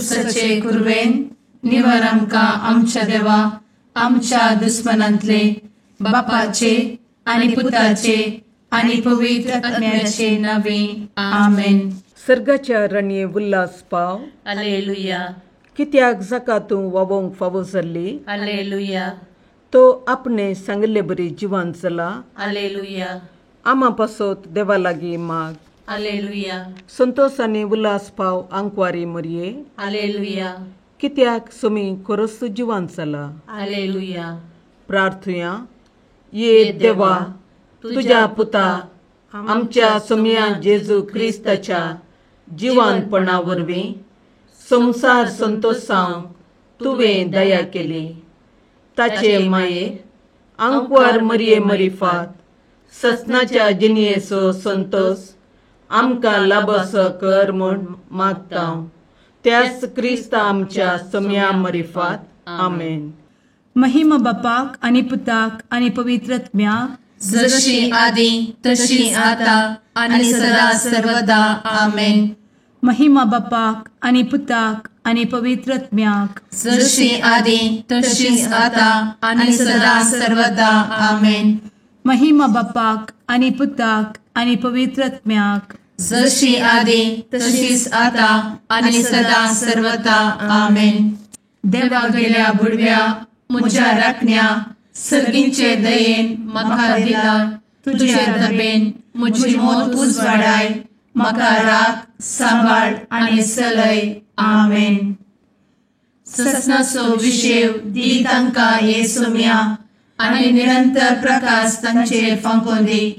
कुर्साचे कुरवेन निवार आमकां आमच्या देवा आमच्या दुस्मनांतले बापाचे आनी पुताचे आनी पवित्र आत्म्याचे नावे आमेन. सर्गाच्या रणये उल्हास पाव. हालेलुया. कित्याक जाका तूं वावोंक फावो जाल्ली. हालेलुया. तो आपणे सांगिल्ले बरी जिवान जाला. हालेलुया. आमा पासत देवा लागीं माग. हालेलुया. संतोष आनी उल्हास पाव आंकवारी मरये. हालेलुया. कित्याक सुमी खरोच जिवान जाला. हालेलुया. प्रार्थुया. ये देवा तुज्या पुता आमच्या सोम्या जेजू क्रिस्ताच्या जिवानपणा वरवीं संवसार संतोषांक तुवें दया केली. ताचे माये आंकवार मरये मरिफात ससनाच्या जिणयेचो संतोष आमकां लाभसो कर म्हूण मागता त्याच क्रिस्ता आमच्या सोम्या मरिफात. आमेन. महिमा बापाक आनी पुताक आनी पवित्र आत्म्याक, जशी आदी तशी आता आनी सदा सर्वदा. आमेन. महिमा बापाक आनी पुताक आनी पवित्र आत्म्याक, जशी आदी तशी आता आनी सदा सर्वदा. आमेन. महिमा बापाक आनी पुताक आनी पवित्र आत्म्याक, जशी आदी तशीच आता आनी सदा सर्वदा. आमेन. देवा गेल्या बुडव्या म्हज्या राखण्या सर्गींचे दयेन म्हाका दिला तुजे दबेन म्हजी मोत उजवाडाय म्हाका राख सांबाळ आनी चलय. आमेन. ससनाचो विशेव दी तांकां ये सोम्या आनी निरंतर प्रकाश तांचेर फांकोवन दी.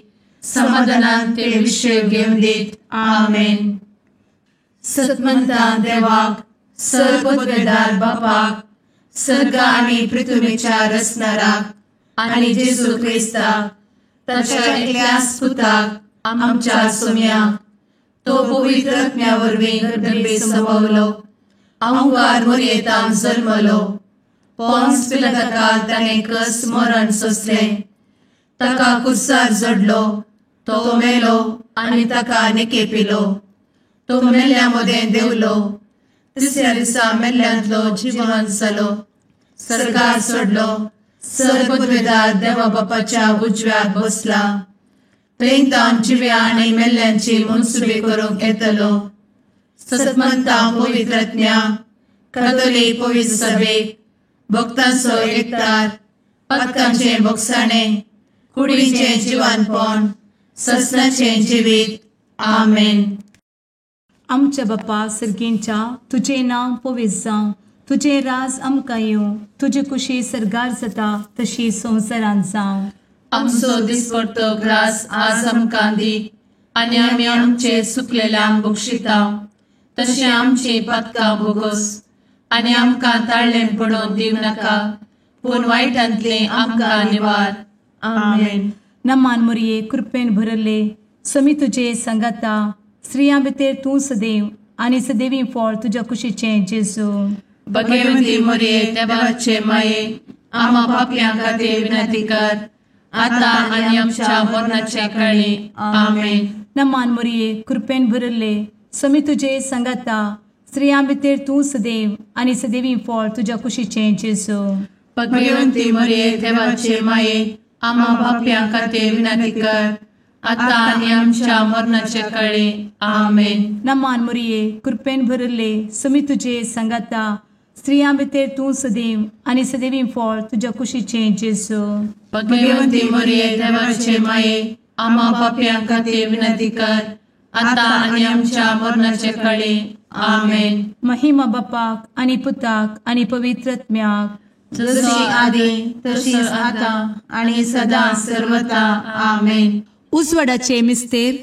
समाधानान ते विशेव घेवन दीत. आमेन. सतमंता देवाक सर्वपदवेदार बापाक सर्ग आनी पृथ्वीच्या रचणाराक आनी जेजू क्रिस्ताक ताच्या एकल्याच पुताक आमच्या सोम्याक तो पवित्र आत्म्या वरवीं गर्भे संभवलो आंकवार मरयेतान जल्मलो पोन्स पिलाताकाल ताणें कस मरण सोंसलें ताका कुर्सार जडलो तो मेलो आनी ताका निकेपिलो तो मेल्ल्या मदें देंवलो तिसऱ्या दिसा मेल्ल्यांतलो जिवन जालो सर्गार सोडलो सर्वपदवेदार देवा बापाच्या उजव्याक बसला थंय जिव्या आनी मेल्ल्यांची मनसुबी करूंक येतलो. सतमंता पवित्र आत्म्या कथोलीक पवित्र सभेक भक्तांचो एकतार पातकांचें बोगसाणें कुडीचें जिवानपण ससनाचें जिवीत. आमेन. आमच्या बापा सर्गींच्या तुजें नांव पवित्र जावं, तुजें राज आमकां येवं, तुजी कुशी सर्गार जाता तशी संवसारांत जावं. आमचो दिसपडतो ग्रास आज आमकां दी आनी आमी आमचे सुकलेल्यांक बक्षिता तशें आमची पातकां भोगोस आनी आमकां ताळ्ळें पडोवन दिवं नाका पूण वायटांतलें आमकां निवार. आमेन. नमान मुरये कृपेन भरले समी तुजे सांगाता स्त्रियां भितर तूं सदैव आनी सदैवी फळ तुज्या कुशीचें जेजू. भगवती मोरये देवाचे माये आमा पापयां खातीर विनंती कर आता आनी आमच्या मरणाच्या काळी. आमेन. नमान मोरये कृपेन भरले समी तुजे सांगाता स्त्रियां भितर तूं सदैव आनी सदैवी फळ तुज्या कुशीचें जेजू. भगवती मोरये देवाचे माये आमा पापयां खातीर विनंती कर आता आनी आमच्या मरणाच्या काळी. आमेन. नमान मोरये कृपेन भरले समी तुजे सांगाता स्त्रियां भितर तूं सदैव आनी सदैवी फळ तुज्या कुशीचें जेजू. भगवती मोरये देवाचे माये आमा पापयां खातीर विनंती कर आता आनी आमच्या मरणाच्या काळी. आमेन. महिमा बापाक आनी पुताक आनी पवित्र आत्म्याक, जशी आदी तशीच आता आनी सदा सर्वता. आमेन. उजवाडाचे मिस्तेर.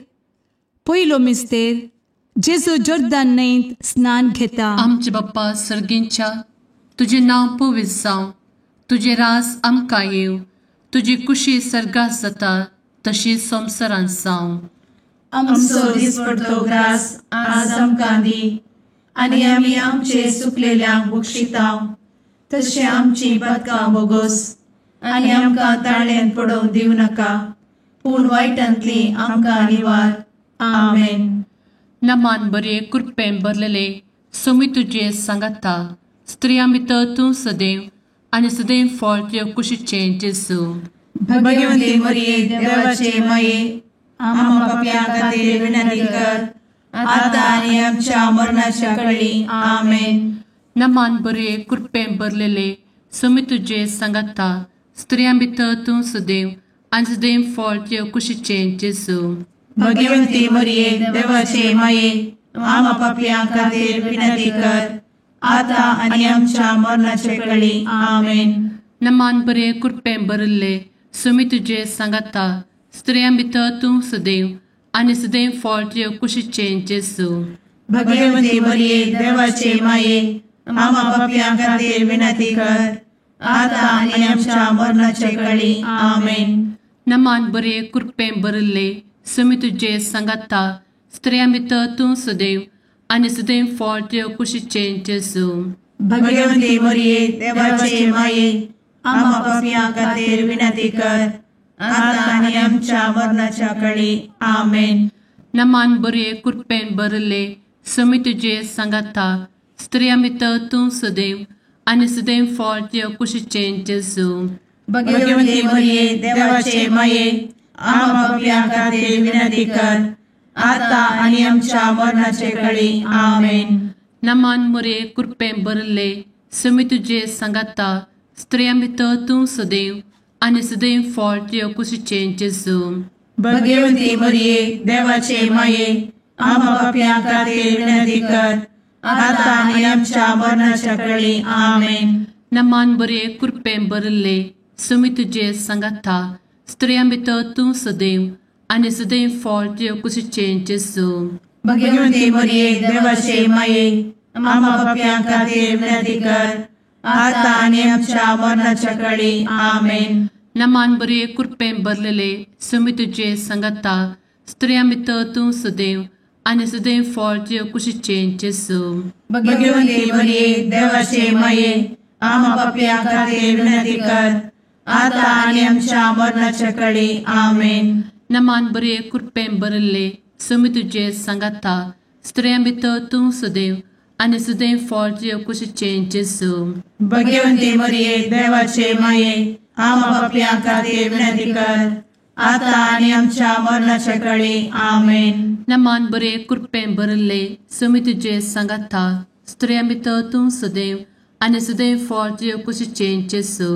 पयलो मिस्तेर जेजू जोर्दान न्हंयत स्नान घेता. आमचे बाप्पा सर्गींच्या तुजें नांव पवित्र जावं, तुजें रास आमकां येवं, तुजी कुशी सर्गात जाता तशी संवसारांत जावं. आमचो दिसपडतो ग्रास आज आमकां दी आनी आमी आमचे सुकलेल्यांक बक्षिता तशें आमची पातकां भोगोस आनी आमकां ताळ्ळेंत पडोवन दिवं नाका पूण वायटांतली आमकां निवार. आमेन. नमान बरे कृपेन भरलेले सोमी तुजे सांगाता, स्त्रियां भितर तूं सदैव आनी सदैव फळ तुज्या कुशीचें जेजू। भगवती मरिये देवाचे माये, आम्हा पाप्यां खातीर विनंती कर, आतां आनी आमच्या मरणाच्या कळी। आमेन। नमान बरे कृपेन भरलेले, सोमी तुजे सांगाता, स्त्रियां भितर तूं सदैव आनी सदैव फळ तुज्या कुशीचें जेजू। भगवती मरिये देवाचे माये, आम्हा पाप्यां खातीर विनंती कर, आतां आनी आमच्या मरणाच्या कळी। आमेन। नमान बरे कृपेन भरिल्ले, सोमी तुजे सांगाता, स्त्रियां भितर तूं सदैव आनी सदैव फळ तुज्या कुशीचें जेजू। भगवती मरिये देवाचे माये, आम्हा पाप्यां खातीर विनंती कर, आतां आनी आमच्या मरणाच्या कळी। आमेन। नमान बरे कृपेन भरिल्ले, सोमी तुजे सांगाता, स्त्रियां भितर तूं सदैव आनी सदैव फळ तुज्या कुशीचें जेजू। भगवती मरिये देवाचे माये, आम्हा पाप्यां खातीर विनंती कर, आतां आनी आमच्या मरणाच्या कळी। आमेन। नमान बरे कृपेन भरिल्ले, सोमी तुजे सांगाता, स्त्रियां भितर तूं सदैव आनी सदैव फळ तुज्या कुशीचें जेजू। भगवती मरिये देवाचे माये, आम्हा पाप्यां खातीर विनंती कर, आतां आनी आमच्या मरणाचे कळी। आमेन। नमान मरिये कृपेन भरिल्ले, सोमी तुजे सांगाता, स्त्रियां भितर तूं सदैव आनी सदैव फळ तुज्या कुशीचें जेजू। भगवती मरिये देवाचे माये, आम्हा पाप्यां खातीर विनंती कर, आतां आनी आमच्या मरणाच्या कळी। आमेन। नमान बरे कृपेन भरिल्ले, सोमी तुजे सांगाता, स्त्रियां भितर तूं सदैव आनी सदैव फळ तुज्या कुशीचें जेजू। भगवती मरिये देवाचे माये, आम्हा पाप्यां खातीर विनंती कर, आतां आनी आमच्या मरणाच्या कळी। आमेन। नमान बरे कृपेन भरलेले, सोमी तुजे सांगाता, स्त्रियां भितर तूं सदैव आनी सदैव फळ तुज्या कुशीचें जेजू। भगवती मरिये देवाचे माये, आम्हा पाप्यां खातीर विनंती कर, आतां आनी आमच्या मरणाच्या कळी। आमेन। नमान बरे कृपेन भरिल्ले, सोमी तुजे सांगाता, स्त्रियां भितर तूं सदैव आनी सदैव फळ तुज्या कुशीचें जेजू। भगवती मरिये देवाचे माये, आम्हा पाप्यां खातीर विनंती कर, आतां आनी आमच्या मरणाच्या कळी। आमेन। नमान बरे कृपेन भरिल्ले, सोमी तुजे सांगाता, स्त्रियां भितर तूं सदैव आनी सदैव फळ तुज्या कुशीचें जेजू।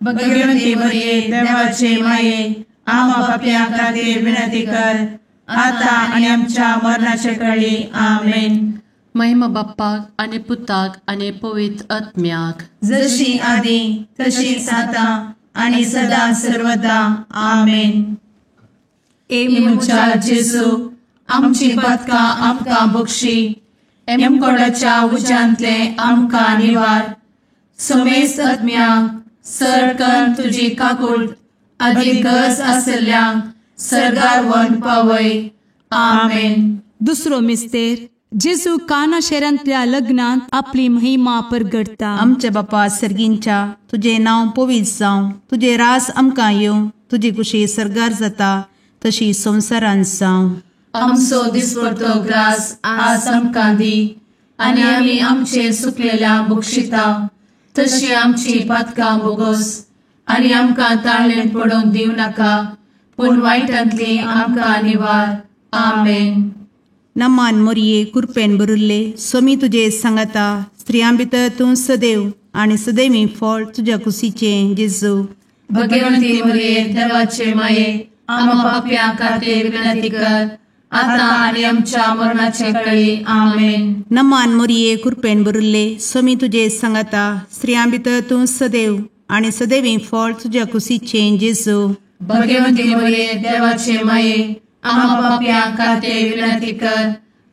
भगवती मरिये देवाचे माये, आम्हा पाप्यां खातीर विनंती कर, आतां आनी आमच्या मरणाच्या कळी। आमेन। महिमा बाप्पाक आनी पुताक आनी पवित्र आत्म्याक, जशी आदी तशीच आतां आनी सदा सर्वदा। आमेन। ए म्हज्या जेजू, आमची पातकां आमकां बक्षी, एमकोडाच्या उज्यांतले आमकां निवार, समेस्त आत्म्यांक सरकन तुजी काकूट आदी गरज आसल्ल्यांक सर्गार व्हरून पावय। आमेन। दुसरो मिस्तेर, जेजू काना शहरांतल्या लग्नांत आपली महिमा परगटता। आमच्या बापा सर्गींच्या, तुजें नांव पवित्र जावं, तुजें राज आमकां येवं, तुजी कुशी सर्गार जाता तशी संवसारांत जावं। आमचो दिसपडतो ग्रास आज आमकां दी, आनी आमी आमचे सुकलेल्या बक्षिता तशी आमची पातकां बोगस, आनी आमकां ताळेन पडोवंक दिवं नाका, पूण वायटांतली आमकां निवार। आमेन। नमान मोरये कृपेन भरिल्ले, सोमी तुजे सांगाता, स्त्रियां भितर तूं सदैव आनी सदैवी फळ तुज्या कुशीचें जेजू। भगवती मोरये देवाचे माये, आम्हा पाप्यां खातीर विनंती कर, आतां आनी आमच्या मरणाचे कळी। आमेन। नमान मोरये कृपेन भरिल्ले, सोमी तुजे सांगाता, स्त्रियां भितर तूं सदैव आनी सदैवी फळ तुज्या कुशीचें जेजू। भगवती मोरये देवाचे माये, आम्हा पाप्यां खातीर विनंती कर,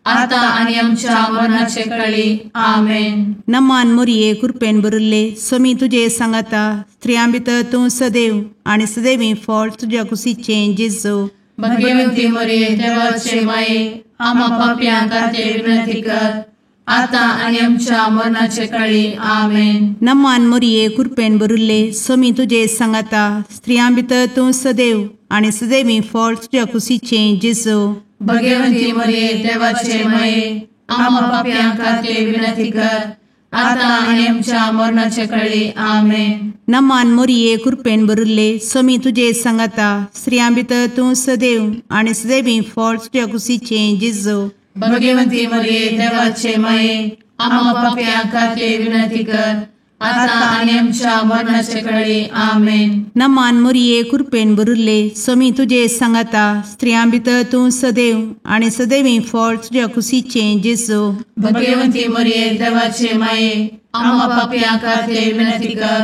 आतां आनी आमच्या मरणाचे कळी। आमेन। नमान मोरये कृपेन भरिल्ले, सोमी तुजे सांगाता, स्त्रियां भितर तूं सदैव आनी सदैवी फळ तुज्या कुशीचें जेजू। भगवती मोरये देवाचे माये, आम्हा पाप्यां खातीर विनंती कर, आतां आनी आमच्या मरणाचे कळी। आमेन। नमान मोरये कृपेन भरिल्ले, सोमी तुजे सांगाता, स्त्रियां भितर तूं सदैव आनी सदैवी फळ तुज्या कुशीचें जेजू। भगवती मोरये देवाचे माये, आम्हा पापयां खातीर विनंती कर आतां आनी आमच्या मरणाचे कळी. आमेन. नमान मोरये कृपेन भरिल्ले स्वामी तुजे सांगाता, स्त्रियां भितर तूं सदैव आनी सदैवी फळ तुज्या कुशीचें जेजू. भगवंती मरिये देवाचे माये आम्हा पापयां खातीर विनंती कर आतां आनी आमच्या मरणाचे कळी. आमेन. नमान मोरये कृपेन भरिल्ले स्वामी तुजे सांगाता, स्त्रियां भितर तूं सदैव आनी सदैवी फळ तुज्या कुशीचें जेजू. भगवंती मरिये देवाचे माये आम्हा पापयां खातीर विनंती कर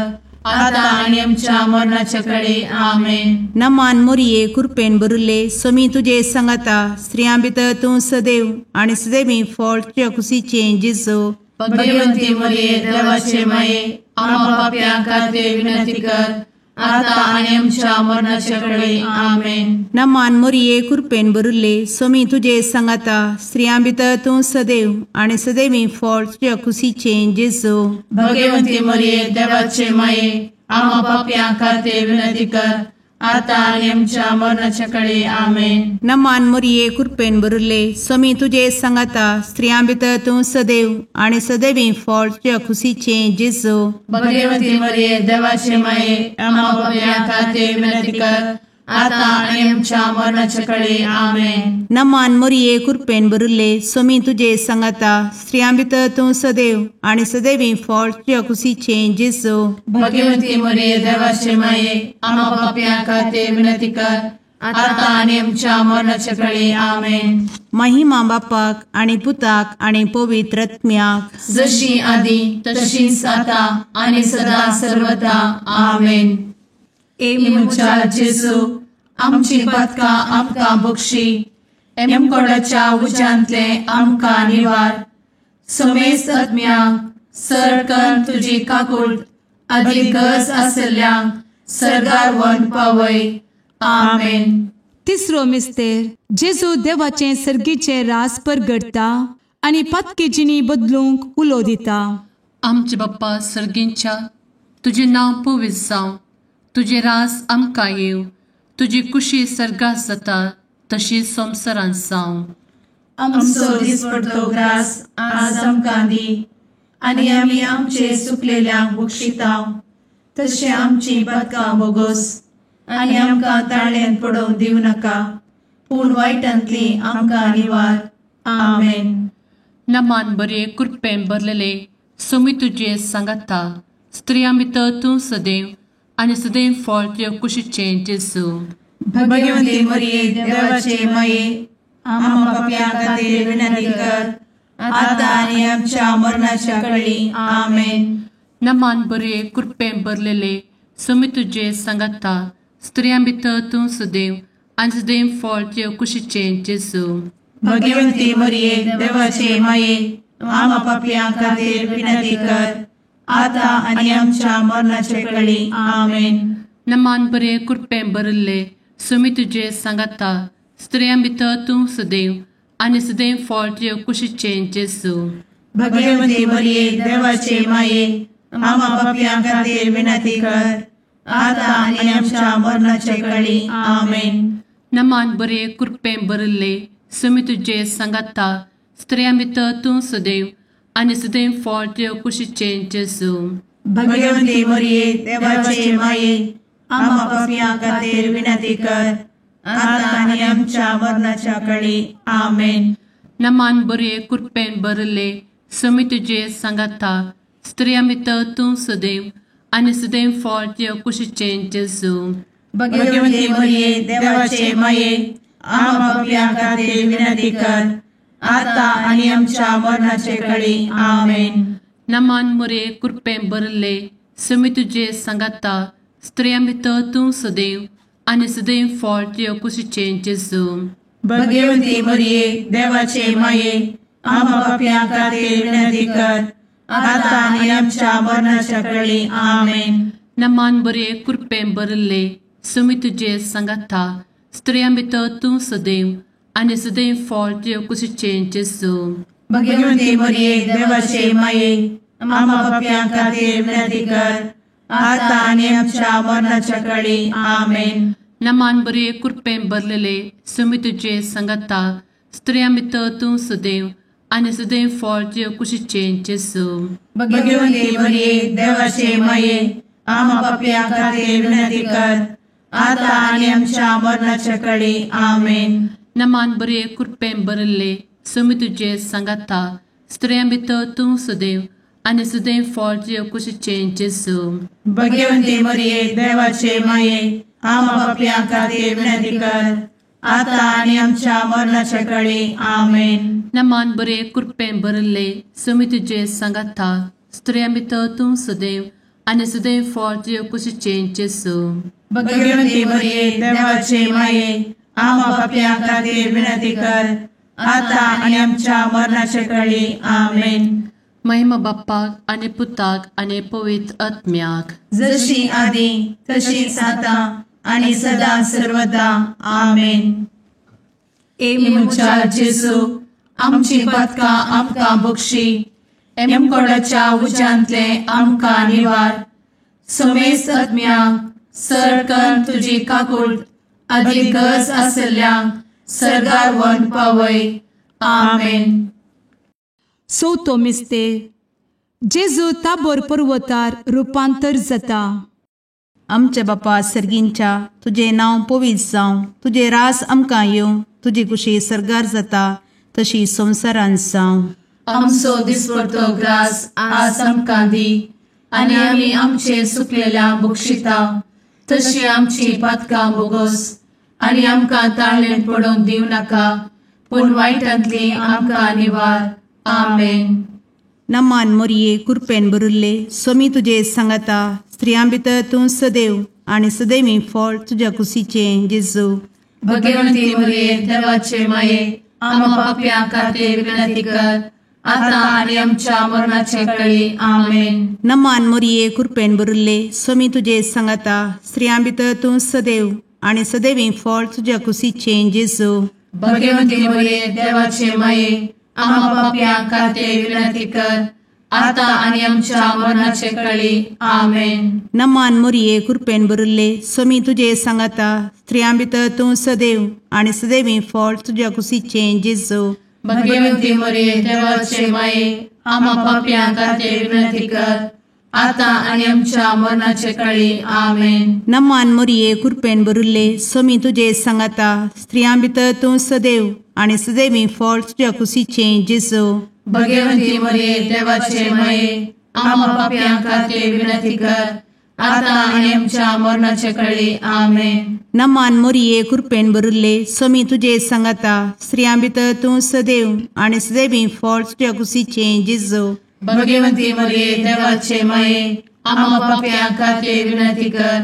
आतां आनी आमच्या मरणाचे कळी. आमेन. नमान मोरये कृपेन भरिल्ले स्वामी तुजे सांगाता, स्त्रियां भितर तूं सदैव आनी सदैवी फळ तुज्या कुशीचें जेजू. भगवंती मरिये देवाचे माये आम्हा पापयां खातीर विनंती कर आतां आनी आमच्या मरणाचे कळी. आमेन. नमान मोरये कृपेन भरिल्ले स्वामी तुजे सांगाता, स्त्रियां भितर तूं सदैव आनी सदैवी फळ तुज्या कुशीचें जेजू. भगवंती मरिये देवाचे माये आम्हा पापयां खातीर विनंती कर आतां आनी आमच्या मरणाचे कळी. आमेन. नमान मोरये कृपेन भरिल्ले स्वामी तुजे सांगाता, स्त्रियां भितर तूं सदैव आनी सदैवी फळ तुज्या कुशीचें जेजू. भगवंती मरिये देवाचे माये आम्हा पापयां खातीर विनंती कर आतां आनी आमच्या मरणाचे कळी. आमेन. नमान मोरये कृपेन भरिल्ले स्वामी तुजे सांगाता, स्त्रियां भितर तूं सदैव आनी सदैवी फळ तुज्या कुशीचें जेजू. भगवंती मरिये देवाचे माये आम्हा पापयां खातीर विनंती कर आतां आनी आमच्या मरणाचे कळी. आमेन. महिमा बापाक आनी पुताक आनी पवित्र आत्म्याक, जशी आदी तशीच आतां आनी सदा सर्वदा. आमेन. ए म्हज्या जेजू आमची पातकां आमकां बक्षी, एमकोडाच्या उज्यांतले आमकां निवार, समेस्त आत्म्यांक सरकन तुजी काकूट आदी गरज आसल्ल्यांक सरगार वन पावय. आमेन. तिसरो मिस्तेर जेजू देवाचें सर्गीचें रास परगटता आनी पातकी जिणी बदलूंक उलो दिता. आमचे बाप्पा सर्गींच्या, तुजें नांव पवित्र जावं, तुजें रास आमकां येवं, तुजी कुशी सर्गात जाता तशी संवसारांत जावं. आमचो दिसपडतो ग्रास आज आमकां दी आनी आमी आमचे सुकलेल्यांक बक्षितांव तशें आमची पातकां बोगोस आनी आमकां ताळ्यांत पडोवंक दिवं नाका, पूण वायटांतली आमकां निवार. आमेन. नमान बरे कृपेन भरलेले स्वामी तुजे सांगाता, स्त्रियां भितर तूं सदैव आनी सदैव फळ तुज्या कुशीचें जेजू. भगवंती मरिये देवाचे माये आम्हा पापयां खातीर विनंती कर आतां आनी आमच्या मरणाच्या कळी. आमेन. नमान बरे कृपेन भरलेले स्वामी तुजे सांगाता, स्त्रियां भितर तूं सदैव आनी सदैव फळ तुज्या कुशीचें जेजू. भगवंती मरिये देवाचे माये आम्हा पापयां खातीर विनंती कर आतां आनी आमच्या मरणाचे कळी. आमेन. नमान बरे कृपेन भरिल्ले स्वामी तुजे सांगाता, स्त्रियां भितर तूं सदैव आनी सदैव फळ तुज्या कुशीचें जेजू. भगवंती मरिये देवाचे माये आम्हा पापयां खातीर विनंती कर आतां आनी आमच्या मरणाचे कळी. आमेन. नमान बरे कृपेन भरिल्ले स्वामी तुजे सांगाता, स्त्रियां भितर तूं सदैव आनी सदैव फळ तुज्या कुशीचें जेजू. भगवंती मरिये देवाचे माये आम्हा पापयां खातीर विनंती कर आतां आनी आमच्या मरणाच्या कळी. आमेन. नमान बरे कृपेन भरिल्ले स्वामी तुजे सांगाता, स्त्रियां भितर तूं सदैव आनी सदैव फळ तुज्या कुशीचें जेजू. भगवंती मरिये देवाचे माये आम्हा पापयां खातीर विनंती कर आतां आनी आमच्या मरणाचे कळी. आमेन. नमान मोरे कृपेन भरिल्ले स्वामी तुजे सांगाता, स्त्रियां भितर तूं सदैव आनी सदैव फळ तुज्या कुशीचें जेजू. भगवंती मरिये देवाचे माये आम्हा पापयां खातीर विनंती कर आतां आनी आमच्या मरणाच्या कळी. आमेन. नमान बरे कृपेन भरिल्ले स्वामी तुजे सांगाता, स्त्रियां भितर तूं सदैव आनी सदैव फळ तुज्या कुशीचें जेजू. भगवंती मरिये देवाचे माये आम्हा पापयां खातीर विनंती कर आतां आनी आमच्या मरणाच्या कळी. आमेन. नमान बरे कृपेन भरलेले स्वामी तुजे सांगाता, स्त्रियां भितर तूं सदैव आनी सदैव फळ तुज्या कुशीचें जेजू. भगवंती मरिये देवाचे माये, आमा पापयां खातीर विनंती कर, आतां आनी आमच्या मरणाच्या कडी. आमेन. नमान बरे कृपेन भरिल्ले, स्वामी तुजे सांगाता, स्त्रियां भितर तूं सदैव आनी सदैव फळ तुज्या कुशीचें जेजू. भगवंती मरिये देवाचे माये, आमा पापयां खातीर विनंती कर, आतां आनी आमच्या मरणाच्या कडी. आमेन. नमान बरे कृपेन भरिल्ले, स्वामी तुजे सांगाता, स्त्रियां भितर तूं सदैव आनी सदैव फळ तुज्या कुशीचें जेजू. भगवंती मरिये देवाचे माये, आमा पापयां खातीर विनंती कर, आतां आनी आमच्या मरणाच्या कडी. आमेन. महिमा बाप्पाक आनी पुताक आनी पवित्र आत्म्याक, जशी आदी तशीच आतां आनी सदा सर्वदा. आमेन. ए म्हज्या जेजू, आमची पातकां आमकां बक्षी, एमकोडाच्या उज्यांतले आमकां निवार, समेस्त आत्म्यांक सरकन तुजी काकूट आदी गरज आसल्ल्यांक सर्गार व्हरून पावय. आमेन. चवथो मिस्तेर. जेजू ताबोर पर्वतार रुपांतर जाता. आमच्या बापा सर्गींच्या, तुजें नांव पवित्र जावं, तुजें राज आमकां येवं, तुजी कुशी सर्गार जाता तशी संवसारांत जावं. आमचो दिसपडतो ग्रास आज आमकां दी, आनी आमी आमचे सुकलेल्या बक्षिता तशी आमची पातकां बोगस, आनी आमकां ताळेन पडोवंक दिवं नाका, पूण वायटांतली आमकां निवार. आमेन. नमान मोरये कृपेन भरिल्ले, स्वामी तुजे सांगाता, स्त्रियां भितर तूं सदैव आनी सदैवी फळ तुज्या कुशीचें जेजू. भगवंती मोरये देवाचे माये, आमा पापयां खातीर विनंती कर, आतां आनी आमच्या मरणाचे कळी. आमेन. नमान मोरये कृपेन भरिल्ले, स्वामी तुजे सांगाता, स्त्रियां भितर तूं सदैव आनी सदैवी फळ तुज्या कुशीचें जेजू. भगवंती मोरये देवाचे माये, आमा पापयां खातीर विनंती कर, आतां आनी आमच्या मरणाचे कळी. आमेन. नमान मोरये कृपेन भरिल्ले, स्वामी तुजे सांगाता, स्त्रियां भितर तूं सदैव आनी सदैवी फळ तुज्या कुशीचें जेजू. भगवंती मोरये देवाचे माये, आमा पापयां खातीर विनंती कर, आतां आनी आमच्या मरणाचे कळी. आमेन. नमान मोरये कृपेन भरिल्ले, स्वामी तुजे सांगाता, स्त्रियां भितर तूं सदैव आनी सदैवी फळ तुज्या कुशीचें जेजू. भगवंती मोरये देवाचे माये, आमा पापयां खातीर विनंती कर, आतां आनी आमच्या मरणाचे कळी. आमेन. नमान मोरये कृपेन भरिल्ले, स्वामी तुजे सांगाता, स्त्रियां भितर तूं सदैव आनी सदैवी फळ तुज्या कुशीचें जेजू. भगवंती मोरये देवाचे माये, आमा पापयां खातीर विनंती कर,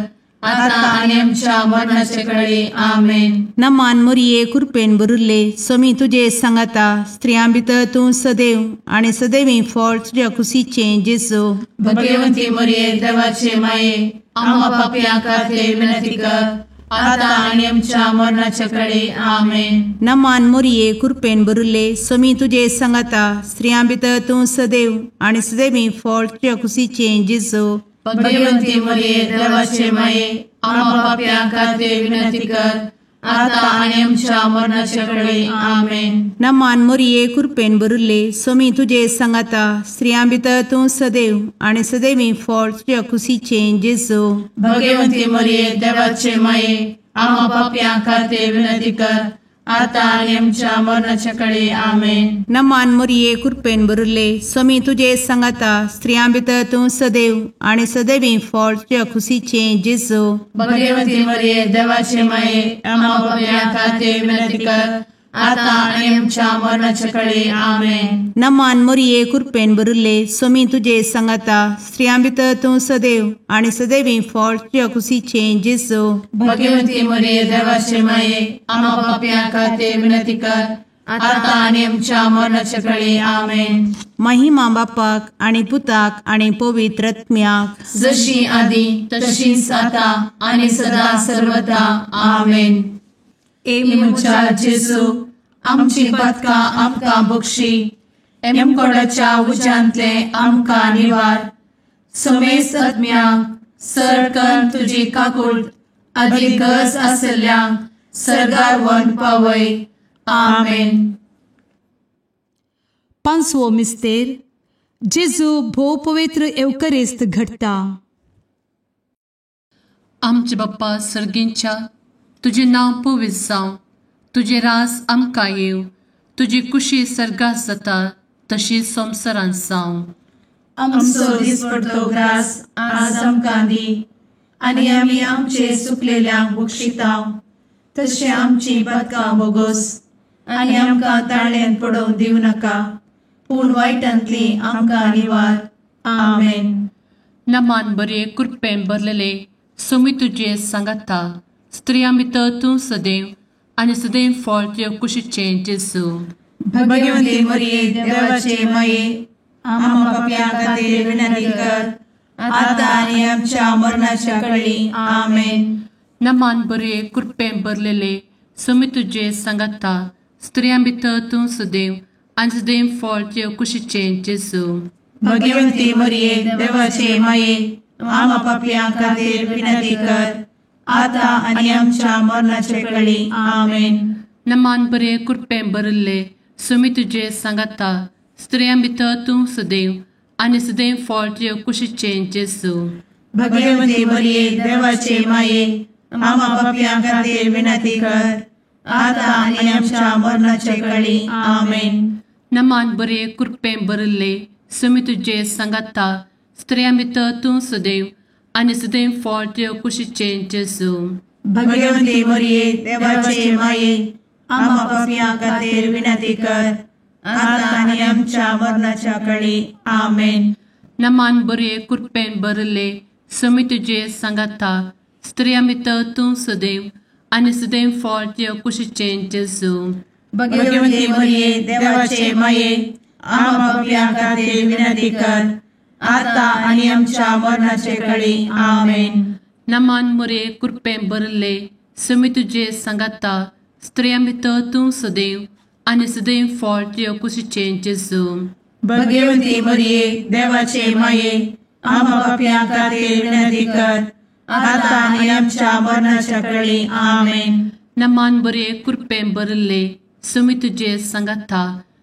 आतां आनी आमच्या मरणाचे कळी. आमेन. नमान मोरये कृपेन भरिल्ले, स्वामी तुजे सांगाता, स्त्रियां भितर तूं सदैव आनी सदैवी फळ तुज्या कुशीचें जेजू. भगवंती मोरये देवाचे माये, आमा पापयां खातीर विनंती कर, आतां आनी आमच्या मरणाचे कळी. आमेन. नमान मोरये कृपेन भरिल्ले, स्वामी तुजे सांगाता, स्त्रियां भितर तूं सदैव आनी सदैवी फळ तुज्या कुशीचें जेजू. भगवंती मोरये देवाचे माये, आमा पापयां खातीर विनंती कर, आतां आनी आमच्या मरणाचे कळी. आमेन. नमान मोरये कृपेन भरिल्ले, स्वामी तुजे सांगाता, स्त्रियां भितर तूं सदैव आनी सदैवी फळ तुज्या कुशीचें जेजू. भगवंती मोरये देवाचे माये, आमा पापयां खातीर विनंती कर, आतां आनी आमच्या मरणाचे कळी. आमेन. नमान मोरये कृपेन भरिल्ले, स्वामी तुजे सांगाता, स्त्रियां भितर तूं सदैव आनी सदैवी फळ तुज्या कुशीचें जेजू. भगवंती मोरये देवाचे माये, आमा पापयां खातीर विनंती कर, आतां आनी आमच्या मरणाचे कळी. आमेन. नमान मोरये कृपेन भरिल्ले, स्वामी तुजे सांगाता, स्त्रियां भितर तूं सदैव आनी सदैवी फळ तुज्या कुशीचें जेजू. भगवंती मोरये देवाचे माये, आमा पापयां खातीर विनंती कर, आतां आनी आमच्या मरणाचे कळी. आमेन. महिमा बापाक आनी पुताक आनी पवित्र आत्म्याक, जशी आदी तशीच आतां आनी सदा सर्वदा. आमेन. ए म्हज्या जेजू, आमची पातकां आमकां बक्षी, एमकोडाच्या उज्यांतले आमकां निवार, समेस्त आत्म्यांक सरकन तुजी काकूट आदी गरज आसल्ल्यांक सर्गार व्हरून पावय. आमेन. पांचवो मिस्तेर जेजू भोव पवित्र एवकरेस्त घडटा. आमचे बाप्पा सर्गींच्या, तुजें नांव पवित्र जावं, तुजें रास आमकां येवं, तुजी कुशी सर्गात जाता तशी संवसारांत जावं. आमचो दिसपडतो ग्रास आज आमकां दी आनी आमी आमचे सुकलेल्यांक बक्षिता तशें आमची पदकां बोगोस आनी आमकां ताळ्यान पडोवन दिवं नाका, पूण वायटांतली आमकां निवार. आमेन. नमान बरे कृपेन भरलेले सोमी तुजे सांगाता, स्त्रियां भितर तूं सदैव आनी सदैव फळ तुजे कुशीचें जेजू. भगवती मरिये देवाचे माये, आम्हा पापयां खातीर विनंती कर आतां आनी आमच्या मरणाच्या कळी. आमेन. नमान बरे कृपेन भरलेले सोमी तुजे सांगाता, स्त्रियां भितर तूं सदैव आनी सदैव फळ तुजे कुशीचें जेजू. भगवती मरिये देवाचे माये, आम्हा पापयां खातीर विनंती कर आतां आनी आमच्या मरणाचे कळी. आमेन. नमान बरे कृपेन भरिल्ले सोमी तुजे सांगाता, स्त्रियां भितर तूं सदैव आनी सदैव फळ तुजे कुशीचें जेजू. भगवती मरिये देवाचे माये, आम्हा पापयां खातीर विनंती कर आतां आनी आमच्या मरणाचे कळी. आमेन. नमान बरे कृपेन भरिल्ले सोमी तुजे सांगाता, स्त्रियां भितर तूं सदैव आनी सदैव फळ तुजे कुशीचें जेजू. भगवती मरिये देवाचे माये, आम्हा पापयां खातीर विनंती कर आतां आनी आमच्या मरणाच्या कळी. आमेन. नमान बरे कृपेन भरिल्ले सोमी तुजे सांगाता, स्त्रियां भितर तूं सदैव आनी सदैव फळ तुजे कुशीचें जेजू. भगवती मरिये देवाचे माये, आम्हा पापयां खातीर विनंती कर आतां आनी आमच्या मरणाचे कळी. आमेन. नमान मरिये कृपेन भरिल्ले सोमी तुजे सांगाता, स्त्रियां भितर तूं सदैव आनी सदैव फळ तुजे कुशीचें जेजू. भगवती मरिये देवाचे माये, आम्हा पापयां खातीर विनंती कर आतां आनी आमच्या मरणाच्या कळी. आमेन. नमान बरे कृपेन भरिल्ले सोमी तुजे सांगाता,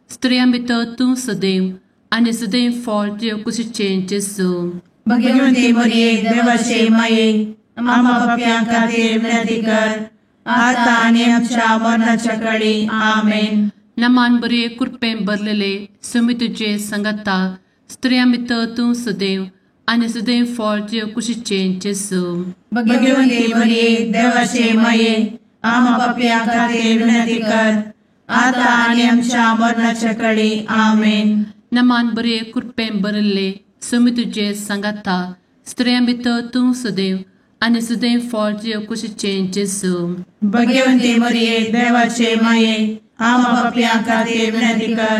स्त्रियां भितर तूं सदैव आनी सदैव फळ तुजे कुशीचें जेजू. भगवती मरिये देवाचे माये, आम्हा पापयां खातीर विनंती कर आतां आनी आमच्या मरणाच्या कळी. आमेन. नमान बरे कृपेन भरलेले सोमी तुजे सांगाता, स्त्रियां भितर तूं सदैव आनी सदैव फळ तुजे कुशीचें जेजू. भगवती मरिये देवाचे माये, आम्हा पापयां खातीर विनंती कर आतां आनी आमच्या मरणाच्या कळी. आमेन. नमान बरे कृपेन भरिल्ले सोमी तुजे सांगाता, स्त्रियां भितर तूं सदैव आनी सदैव फळ तुजे कुशीचें जेजू. भगवती मरिये देवाचे माये, आम्हा पापयां खातीर विनंती कर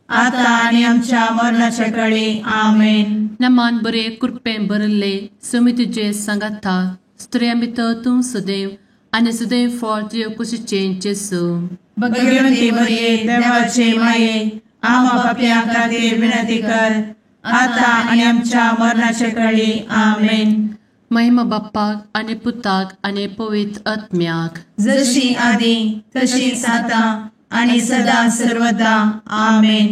आतां आनी आमच्या मरणाच्या कळी. आमेन. नमान बरे कृपेन भरिल्ले सोमी तुजे सांगाता, स्त्रियां भितर तूं सदैव आनी सदैव फळ तुजे कुशीचें जेजू. भगवती मरिये देवाचे माये, आम्हा पापयां खातीर विनंती कर आतां आनी आमच्या मरणाच्या कळी. आमेन. महिमा बाप्पाक आनी पुताक आनी पवित्र आत्म्याक, जशी आदी तशीच आतां आनी सदा सर्वदा. आमेन.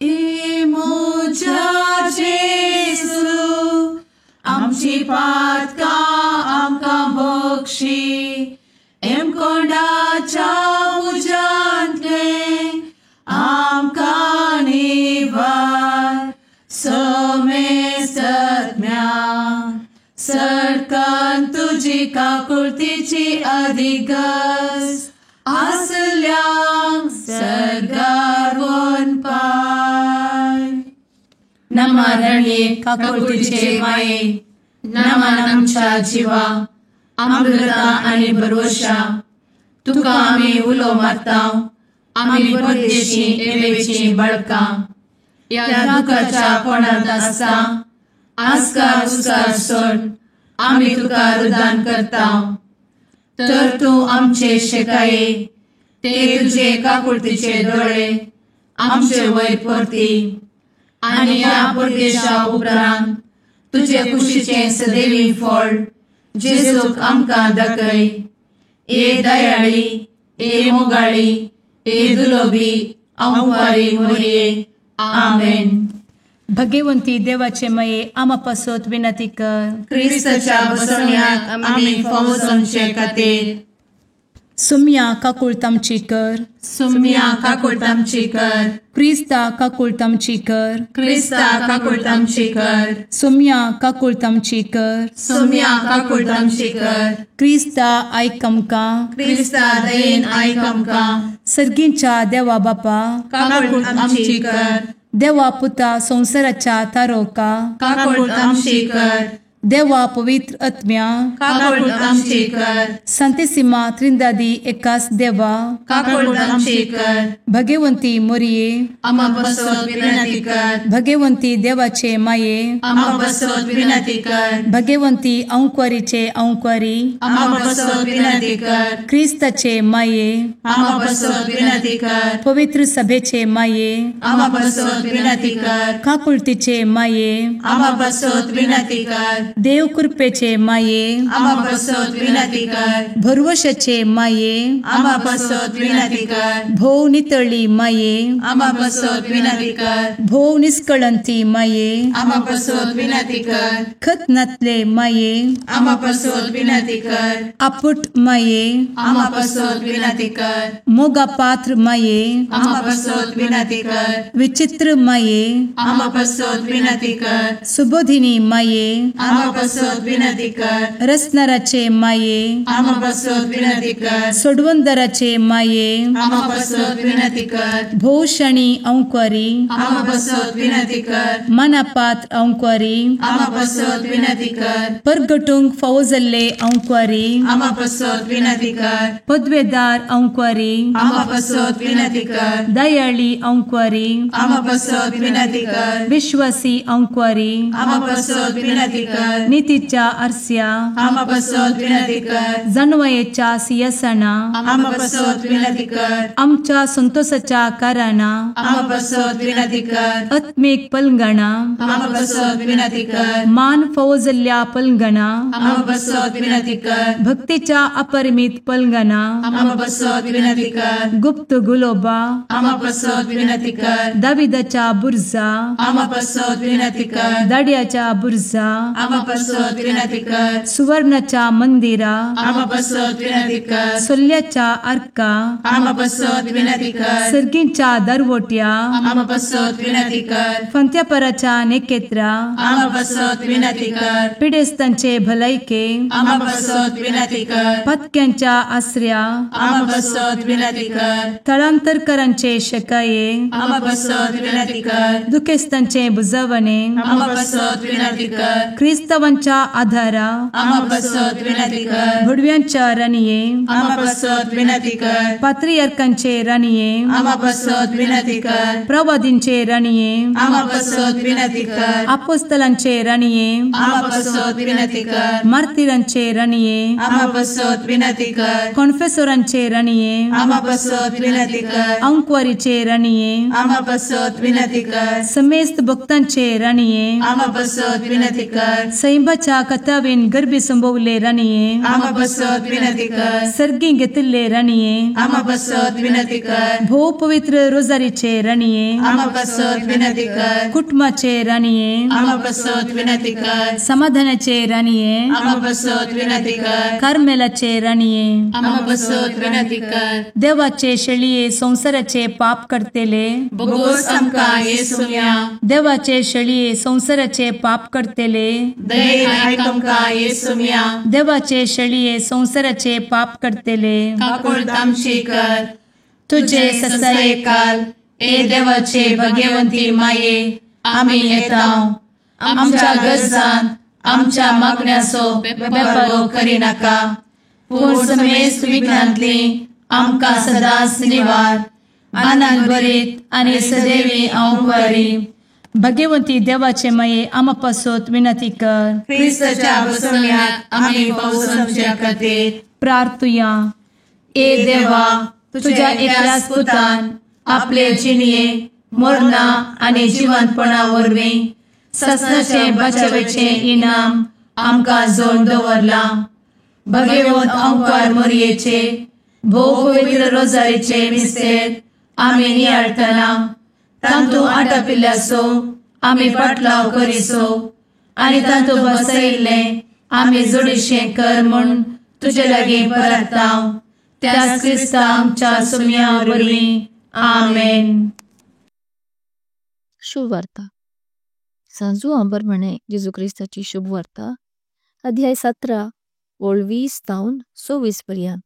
ए म्हज्या जेजू, आमची पातकां आमकां बक्षी, एमकोंडाच्या उज्यांतलें आमकां निवार, समेस्तम्या सरकान तुजी काकुळतीची अधिगस आसल्यांक सर्गार वनपाय. नमरणे काकुळतीचे माये, नमन आमच्या जिवा, अमृता आनी भरवशा, तुका आमी उलो मारता, आमी परदेशी एवेची बळकां, ह्या दुखाच्या कोणांत आसता आस्कार उस्कार सोड आमी तुका रुदान करता, तर तूं आमचे शेकाये ते तुजे काकुळतीचे दोळे आमचे वयर परती आनी ह्या परदेशा उपरांत तुजे कुशीचें सदैवी फळ जेजूक आमकां दाखय. ए दयाळी, ए मोगाळी, ए दुलोबी आंवकारी मोरये. आमेन. भगवंती देवाचे मये आमा पासत विनंती कर. क्रिस्ताच्या बसवण्याक आमी फावो जावचे खातीर. सुम्या काकुळतामची कर. सुम्या काकुळतामची कर. क्रिस्ता काकुळतामची कर. क्रिस्ता काकुळतामची कर. सुम्या काकुळतामची कर. सुम्या काकुळतामची कर. क्रिस्ता आयक आमकां. क्रिस्ता दयेन आयक आमकां. सर्गींच्या देवा बापा काकुळतामची कर. देवा पुता संवसाराच्या तारोका काकुळतामची कर. देवा पवित्र आत्म्या काकुळतामची कर. संतेसिमा त्रिंदादी एकास देवा काकुळतामची कर. भगवंती मोरये आमा पासत विनंती कर. भगवंती देवाचे माये आमा पासत विनंती कर. भगवंती अंकुरीचे अंकुरी आमा पासत विनंती कर. क्रिस्ताचे माये आमा पासत विनंती कर. पवित्र सभेचे माये आमा पासत विनंती कर. काकुळतीचे माये आमा पासत विनंती कर. देव कृपेचे माये आमा पासत विनंती कर. भरवशाचे माये आमा पासत विनंती कर. भोव नितळी माये आमा पासत विनंती कर. भोव निष्कळंती माये आमा पासत विनंती कर. खत नातले माये आमा पासत विनंती कर. आपुट माये आमा पासत विनंती कर. मोगा पात्र माये आमा पासत विनंती कर. विचित्र माये आमा पासत विनंती कर. सुबोधिनी माये आमा पासत विनंती कर. रसनाराचे माये आमा पासत विनंती कर. सोडवंदराचे माये आमा पासत विनंती कर. भोवशणी अंकुरी आमा पासत विनंती कर. मनापात्र अंकुरी आमा पासत विनंती कर. परगटूंक फावो जाल्ले अंकुरी आमा पासत विनंती कर. पदवेदार अंकुरी आमा पासत विनंती कर. दयाळी अंकुरी आमा पासत विनंती कर. विश्वासी अंकुरी आमा पासत विनंती कर. नितीच्या आरस्या आमा पासत विनंती कर. जानवयेच्या सिंहासना आमा पासत विनंती कर. आमच्या संतोषाच्या कारणा आमा पासत विनंती कर. आत्मीक पलंगणा आमा पासत विनंती कर. मान फावो जाल्ल्या पलंगणा आमा पासत विनंती कर. भक्तीच्या अपरिमित पलंगणा आमा पासत विनंती कर. गुप्त गुलोबा आमा पासत विनंती कर. दाविदाच्या बुर्जा आमा पासत विनंती कर. दाड्याच्या बुर्जा आमा पासत विनंती कर. सुवर्णाच्या मंदिरा आमा पासत विनंती कर. सोल्याच्या आर्का आमा पासत विनंती कर. सर्गींच्या दरवट्या आमा पासत विनंती कर. फंत्यापराच्या नेकेत्रा आमा पासत विनंती कर. पिडेस्तांचे भलायके आमा पासत विनंती कर. पत्क्यांच्या आसऱ्या आमा पासत विनंती कर. थळांतरकरांचे शकाये आमा पासत विनंती कर. दुखेस्तांचे बुजवणे आमा पासत विनंती कर. क्रिस्तावांच्या आधारा आमा पासत विनंती कर. भुडव्यांच्या राणये आमा पासत विनंती कर. पात्रियार्कांचे राणये आमा पासत विनंती कर. प्रवादींचे राणये आमा पासत विनंती कर. आपोस्तलांचे राणये आमा पासत विनंती कर. मार्तीरांचे राणये आमा पासत विनंती कर. कॉन्फेसोरांचे राणये आमा पासत विनंती कर. अंकुवारीचे राणये आमा पासत विनंती कर. समेस्त भक्तांचे राणये आमा पासत विनंती कर. सैंबाच्या कथावेन गर्भी संभवले राणये आमा पासत विनंती कर. सर्गी घेतिल्ले राणये आमा पासत विनंती कर. भोव पवित्र रोजारीचे राणये आमा पासत विनंती कर. कुटुंबाचे राणये आमा पासत विनंती कर. समाधानाचे राणये आमा पासत विनंती कर. कार्मेलाचे राणये आमा पासत विनंती कर. देवाचे शेळये संवसाराचे पाप करतेले बोगोस आमकां येसुम्या. देवाचे शेळये संवसाराचे पाप करतेले दयेन आयक आमकां येसुम्या. देवाचे शेळये संवसाराचे पाप करतेले काकुळतामची कर. तुझे ससाये काल ए देवाचे भगवंती माये आमी येता आमच्या गरजान आमच्या मागण्याचो बेपारो करिनाका पूण समेस्त विघ्नांतली आमकां सदांच निवार. आनंद भरीत आनी सदैवी अंकुरी. भगवंती देवाचे माये आमा पासत विनंती कर. क्रिस्ताच्या बसवण्याक आमी फावो जावचे खातीर प्रार्थुया. ए देवा तुझ्या एकल्याच पुतान आपले जिणये मरणा आनी जिवंतपणा वरवीं ससनाचे बचावेचें इनाम आमकां जोड दवरलां. भगवंत अंकार मोरयेचे भोव पवित्र रोजारीचे मिस्तेर आमी नियाळटना तांतू आटापिल्ल्याचो आमी पाटलाव करिसो आनी तांतू बसयिल्लें आमी जोडीशें कर म्हूण तुजे लागीं परताव त्याच क्रिस्ता आमच्या सुम्या वरवीं. आमेन. शुभ वार्ता. सांजू आंबरमणे जेजू क्रिस्ताची शुभ वार्ता अध्याय 17 ओळ 20 ताऊन 26 पर्यंत।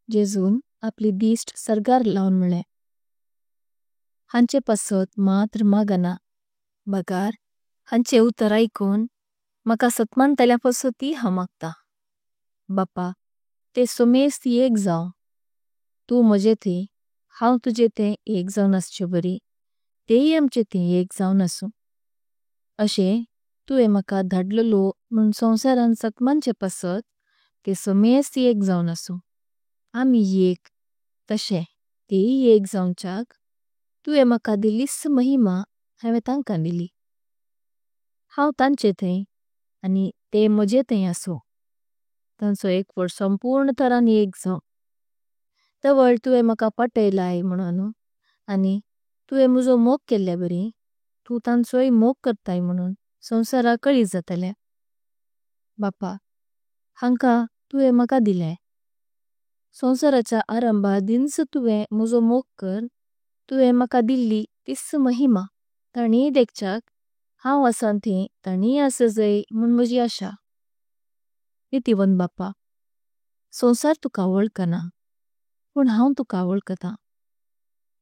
जेजून आपली दिश्ट सर्गार लाऊन म्होळ्लें, हांचे पसत मात्र मागना, बगार हांचे उत्तर आइकून मका सत्मंतल्यां पसती हांव मागता। बापा, ते सोमेस्त एक जाऊं, तू मोजे थैं हांव तुजे थैं एक जाऊं असचे बरी, तेई आमचे थैं एक जाऊं असुं। अशे तुवे मका धडलेलो म्होन संसारान सत्मनचे पसत ते सोमेस्त एक जाऊं असुं। आमी एक, तशे तेई एक जाऊंचाक, तुवे मका दिल्लीस महिमा हांवे तांकां दिली। हांव तांचे थैं आनी ते मोजे थैं असुं। तांचो एकवट संपूर्ण तरान एक जाऊं। तवळ तुवे मका पत्तैलाय म्होनोनू आनी तुवे मुजो मोग केल्या बरी, तु तांचोई मोग करताय म्होनोन संसारा कळीत जातले। बापा, हांकां तुवे मका दिल्लय। संसाराच्या आरंभा दिनस तुवे मुजो मोग कर तुवे मका दिल्ली तिस महिमा ताणी देखचाक हांव असां थैं ताणी असजाई म्होन मोजी आशा। नितिवन बापा, संसार तुका वोल्कना, पुण हांव तुका वोल्कता।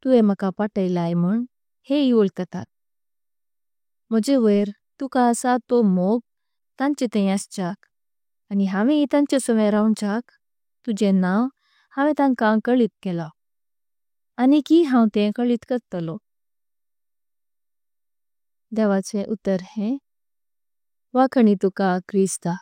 तुवे मका पत्तैलाय म्होन हेई वोल्कतात। मोजे वैर तुका असा तो मोग तांचे थैं असचाक आनी हांवे तांचे सवें राउंचाक तुजे नांव हांवे तांकां कळीत केला। आनी की हांव ते कळीत करतलो। देवाचे उत्तर हे वाखाणि तुका क्रिस्ता।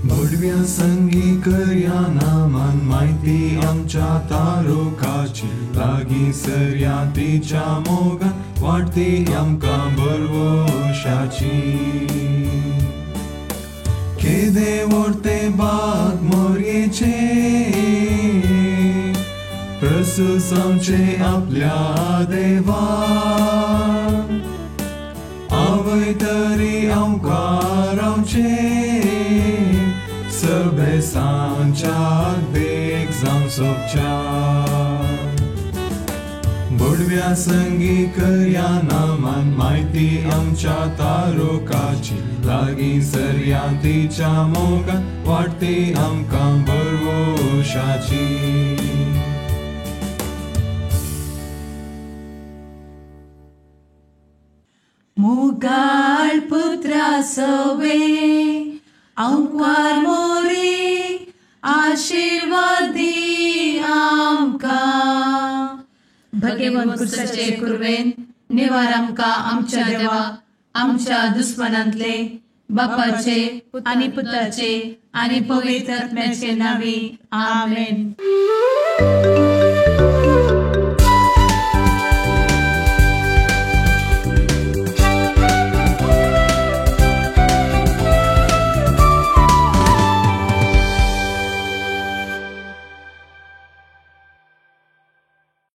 भडव्या संगी करया नामान माहिती आमच्या तारुकाची लागीं सरया तिच्या मोगान वाडटी आमकां बरवशाची। केदे व्हडते बाग मोरयेचे प्रसूस आमचे आपल्या देवा आवय तरी आमकां रावचे सबेसांच्या देख जावं सोबच्या। भडव्या संगी करया नामान माहिती आमच्या तारुकाची लागीं सरया तिच्या मोगान वाडटी आमकां बरवशाची। मुगाळ पुत्रा सवे आंकवार मोरी आशीर्वादी आमकां। भगेवन कुर्साचे कुर्वेन निवार आमकां आमच्या देवा आमच्या दुस्मनांतले बापाचे आनी पुताचे आनी पवित्र आत्म्याचे नांवी. आमेन.